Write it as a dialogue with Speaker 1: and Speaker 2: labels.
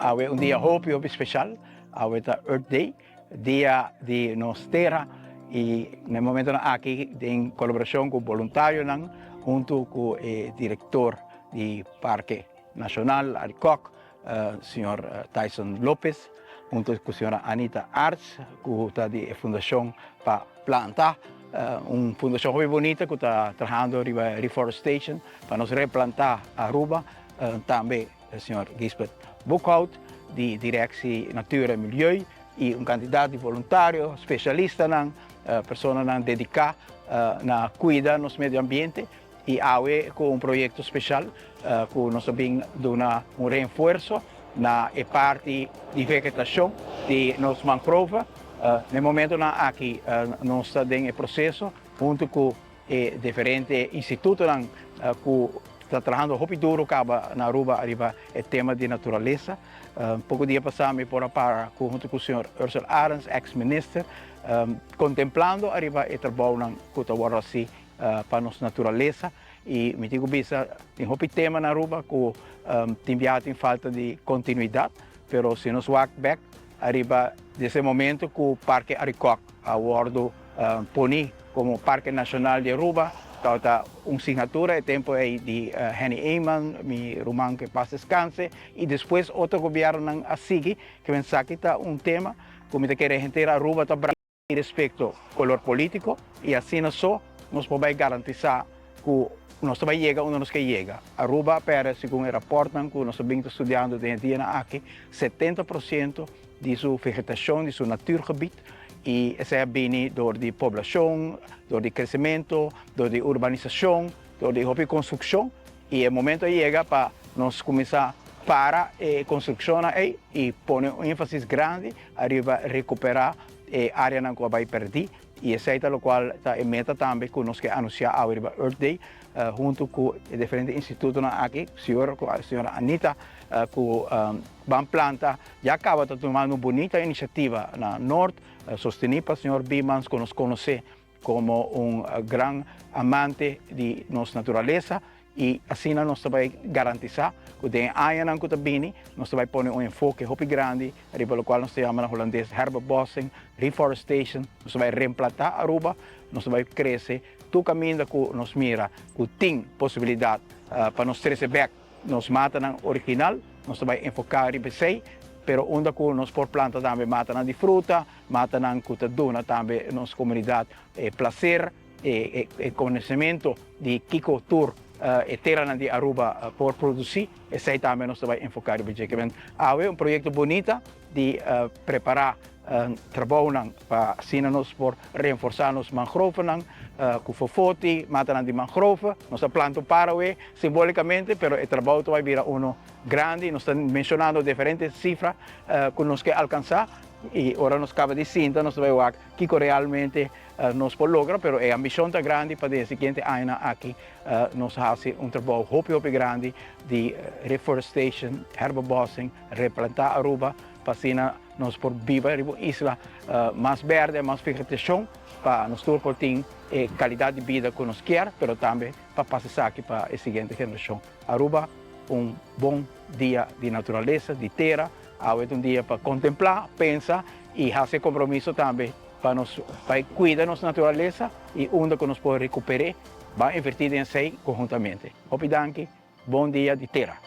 Speaker 1: Awe un dia hopi hopi special, awe ta Earth Day, dia di nos tera y na e momentonan aki den colaboracion cu boluntarionan hunto cu e director di Parke Nacional Arikok, señor Tyson Lopez, hunto cu señora Anita Arts cu ta di e fundacion pa planta, un fundacion hopi bunita cu ta trahando riba reforestation pa nos replanta Aruba, tambe señor Gisbert Boekhout di Directie Natuur en Milieu y un cantidad di voluntario, specialistanan, personanan dedica na cuida nos medio ambiente y awe cu un proyecto special cu nos a bin duna un reenfuerzo na e parti di vegetacion di nos mangrove. Na e momentonan aki nos ta den e proceso hunto cu E diferente institutonan cu ta trahando hopi duro caba na Aruba ariba e tema di naturalesa. Poco dia pasa mi por a para cu hunto cu señor Ursell Arends, ex minister, contemplando ariba e trabounan cu ta wordo haci pa nos naturalesa. Y mi tin cu bisa tin hopi tema na Aruba cu tin biaha tin falta di continuidad, pero si nos wak bek ariba desde e momento cu Parke Arikok a wordo poni como Parke Nacional di Aruba, tabata un signatura e tempo ey di Henny Eman, mi ruman cu pas descanse, y despues otro gobiernonan a sigui, ke men esaki ta un tema cu mi ta kere henter Aruba ta brasa respecto color politico y asina so nos por bay garantisa cu nos ta bay yega unda nos ke yega. Aruba a perde, segun e raportnan cu nos a bin ta studiando den e dianan aki, 70% di su vegetacion, di su natuurgebied, y esey a bini door di poblacion, door di crecemento, door di urbanisacion, door di hopi construccion, y e momento a yega pa nos cuminsa para e construccionnan ey y pone un enfasis grandi ariba recupera e areanan cu a bay perdi. Y esey ta locual ta e meta tambe cu nos ke anuncia awe riba Earth Day hunto cu e diferente institutonan aki, sigur cu señora Anita cu ban planta ya caba ta tumando un bunita iniciativa na Noord sosteni pa señor Biemans cu nos conoce como un gran amante di nos naturalesa. Y asina nos ta bay garantisa cu den e añanan cu ta bini nos ta bay pone un enfoke hopi grandi riba locual nos ta yama na Holandes herbebossing, reforestation, nos ta bay reemplata Aruba, nos ta bay crece tur caminda cu nos mira cu tin posibilidad pa nos trece bek nos matanan original, nos ta bay enfoca riba esey, pero unda cu nos por planta tambe matanan di fruta, matanan cu ta duna tambe nos comunidad e placer. E konosementu di kiko tur e teranan di Aruba por produsí, esei tambe nos ta bai enfoká riba dje. Kimen awe un proyekto bunita di prepará trabounan pa asina nos por reforsá nos mangrovenan ku fofoti, matanan di mangrove. Nos a planta un par awe simbolikamente, pero e trabou ta bai bira uno grandi. Nos ta menshonando diferente sifra ku nos ke alkansá i ora nos kaba di sinta nos ta bai wak kiko realmente Nos por logra, pero e ambicion ta grandi pa den e siguiente añanan aki nos haci un trabou hopi hopi grandi di reforestation, herbebossing, replanta Aruba pa asina nos por biba riba un isla mas berde, mas vegetacion pa nos tur por tin e calidad di bida cu nos kier, pero tambe pa pasa esaki pa e siguiente generacion. Aruba un bon dia di naturalesa, di tera, awe ta un dia pa contempla, pensa y haci e compromiso tambe. Pa nos bai cuida nos naturalesa y unda cu nos por recuper'e, ban inverti den esey conhuntamente. Hopi danki, bon dia di tera.